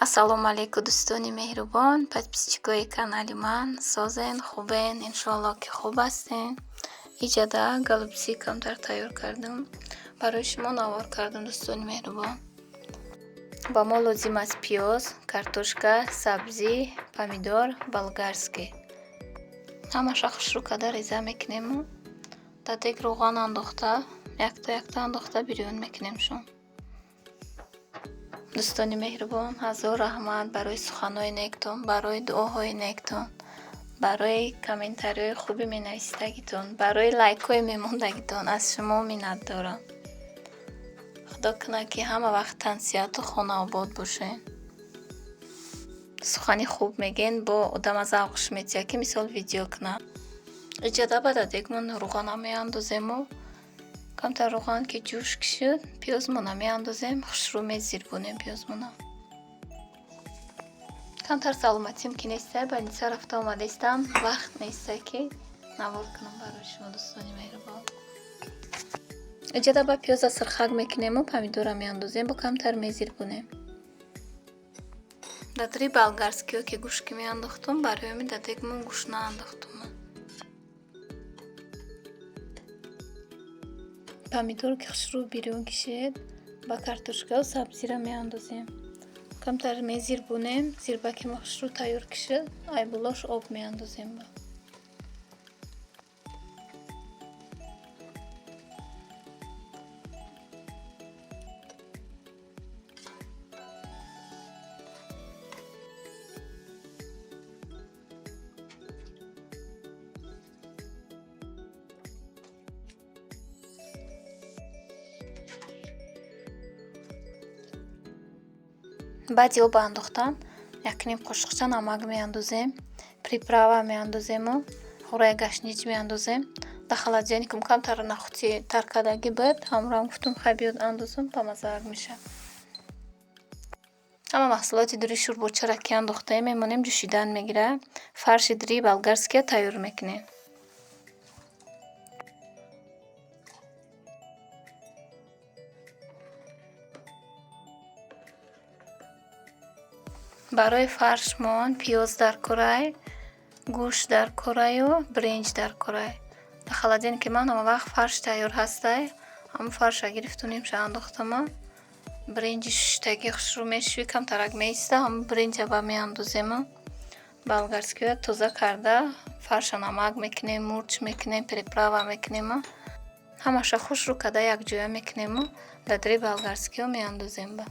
Ассалому алайкум, дӯстони меҳрубон, подписчикои канали ман. Созен, хубен? Иншоалло, ки хуб ҳастен. Иҷада голубцы камтар тайёр кардам, барои шумо навор кардам, дӯстони меҳрубон. Ба мо лозим аст пиёз, картошка, сабзӣ, помидор болгарский. Ҳамаша хушрӯ карда реза мекунему дар дег равған андохта, якта якта андохта бирён мекунемшон. Дӯстони меҳрубон, ҳазор раҳмат барои суханҳои нектон, барои дуоҳои нектон, барои комментариҳои хуби менависидагитон, барои лайкҳои мемондагитон. Аз шумо миннатдорам. Худо кунад, ки ҳама вақт тансиҳату хонаобод бошед. Сухани хуб мегӯен, бо одама завқш метиҳад, ки мисол видео кунад. Иҷода ба дар дегмон равғана меандозему, камтар равған ки ҷӯш кишид, пиёзмона меандозем, хушрӯ мезирбонем пиёзмона. Камтар саломатим ки нестай, больница рафта омадаистам, вақт нестай, ки навор кунам барои шумо, дӯстони меҳрубон. Иҷода ба пиёза сирхак мекунему помидора меандозем, бо камтар мезирбонем. Дар дри болгарскиҳо ки гӯшт ки меандохтум, барои ҳамин дар дегмон гӯшт наандохтум. Помидор ки хушрӯ бирён кишид, ба картошкаю сабзира меандозем, камтар мезирбонем. Зирбаки мо хушрӯ тайёр кишид, айболош об меандозем. Баъди об андохтан якним қошуқча намак меандозем, приправа меандозему ғураи гашнич меандозем. Дар холодильникам камтар нахути таркардагӣ буд, ҳамроҳам гуфтум, хай биёд, андозам, бамаззаак мешавад. Ҳама маҳсулоти дури шӯрбочаро ки андохтаем, мемонем, ҷӯшидан мегирад. Фарши дри болгарския тайёр мекунем. Барои фаршмон пиёз дар корай, гӯшт дар кораю биринҷ дар корай. Дар холодильники ман ҳама вақт фарш тайёр ҳастай, ҳамон фарша гирифту нимша андохтама. Биринҷи шуштагӣ хушрӯ мешӯӣ, камтарак меиста, ҳамон биринҷа ба меандозему болгарскиҳоя тоза карда, фарша намак мекунем, мурч мекунем, приправа мекунему ҳамаша хушрӯ карда якҷоя мекунему дар дри болгарскиҳо меандозем. Ба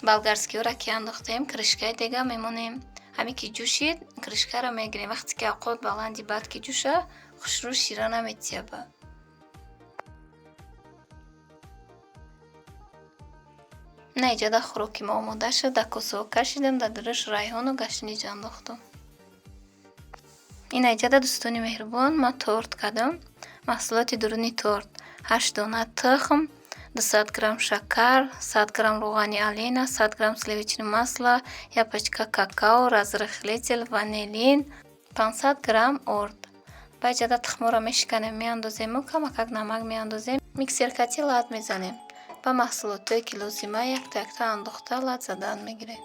болгарскиҳоро ки андохтем, крышкаи дега мемонем. Ҳамин ки ҷӯшид, крышкаро мегирем. Вақте ки авқот баланди баъд ки ҷӯша, хушрӯ шира наметиёба. На, иҷода хӯроки мо омода шуд. Дар косаҳо кашидам, дар дураш райҳону гашнич андохтам. Ина иҷода, дӯстони меҳрубон, ман торт кардам. Маҳсулоти дуруни торт: 8 дона тухм, 200 грамм шакар, 100 грамм равғани Алина, 100 грамм сливочное масло, як пачка какао, разрыхлитель, ванилин, 500 грамм орд. Баъд ҷада тухмҳоро мешиканем, меандозему камакак намак меандозем, миксер кати лат мезанем. Ба маҳсулотое ки лозима, якта якта андохта лат задан мегирем.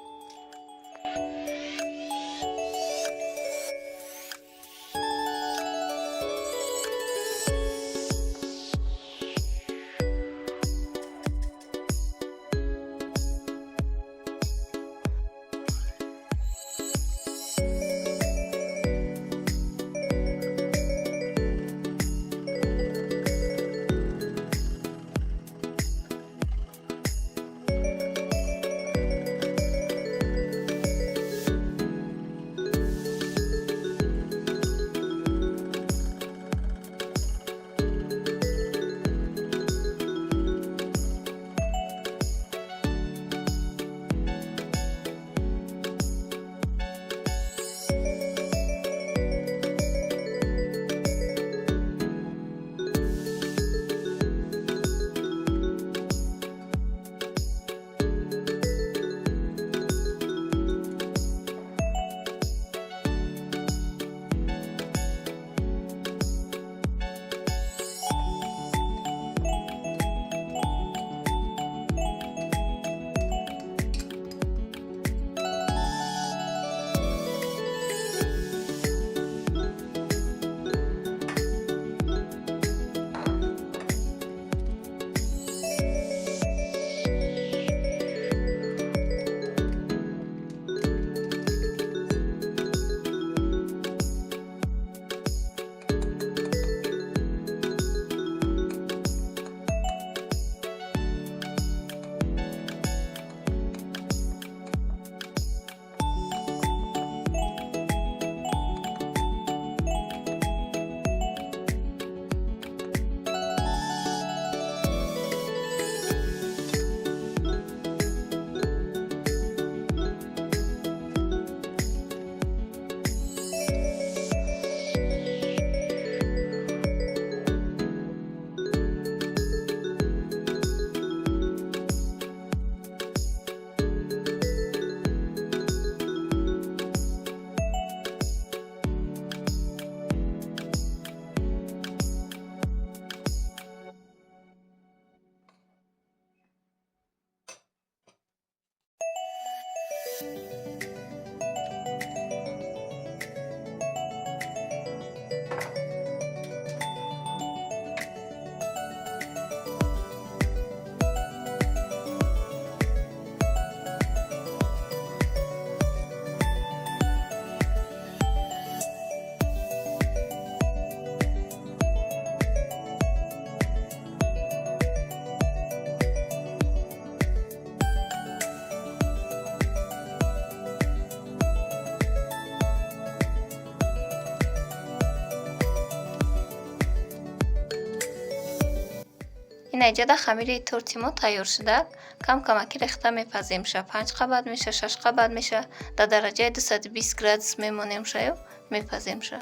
Инаҷада хамири торти мо тайёр шуда, кам камаки рехта мепаземша. 5 қабат меша, 6 қабат меша. Дар дараҷаи 220 градус мемонемшаю мепаземша.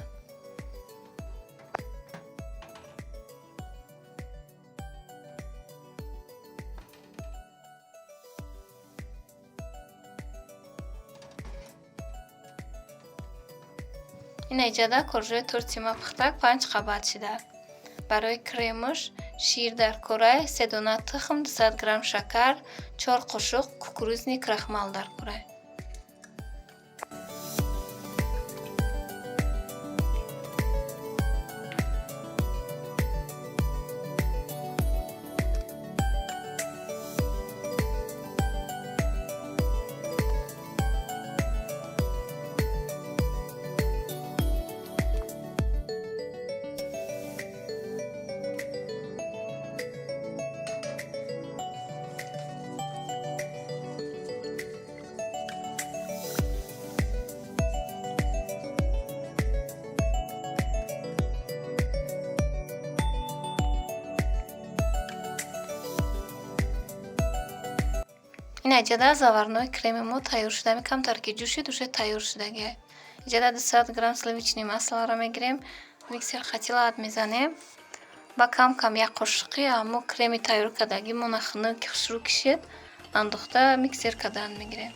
Инаҷада коржои торти ма пухтак, 5 қабат шуда. Барои кремаш шир дар корай, 3 дона тухм, 200 грамм шакар, 4 қошуқ кукурузный крахмал дар корай. Инаҷада заварной креми мо тайёр шуда, камтар ки ҷӯшид, уже тайёр шудагиай. Иҷада 200 грамм сливочный маслоро мегирем, миксер қати лат мезанем. Ба кам-кам як қошуқи ҳамо креми тайёр кардагимона хунук ки хушрӯ кишед, андохта миксер кардан мегирем.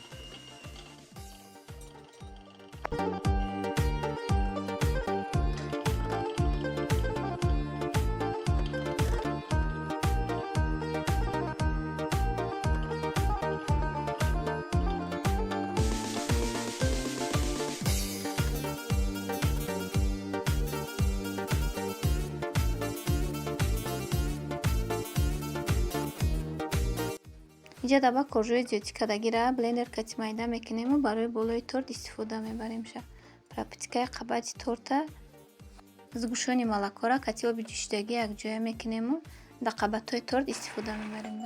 Инҷа даба коржои зиёдтӣ кардагира блендер кати майда мекунему, барои болои торт истифода мебаремша. Пропитка и қабати торта сгущённый молоко ра кати оби ҷӯшидагӣ якҷоя мекунему, дар қабатҳои торт истифода мебарем.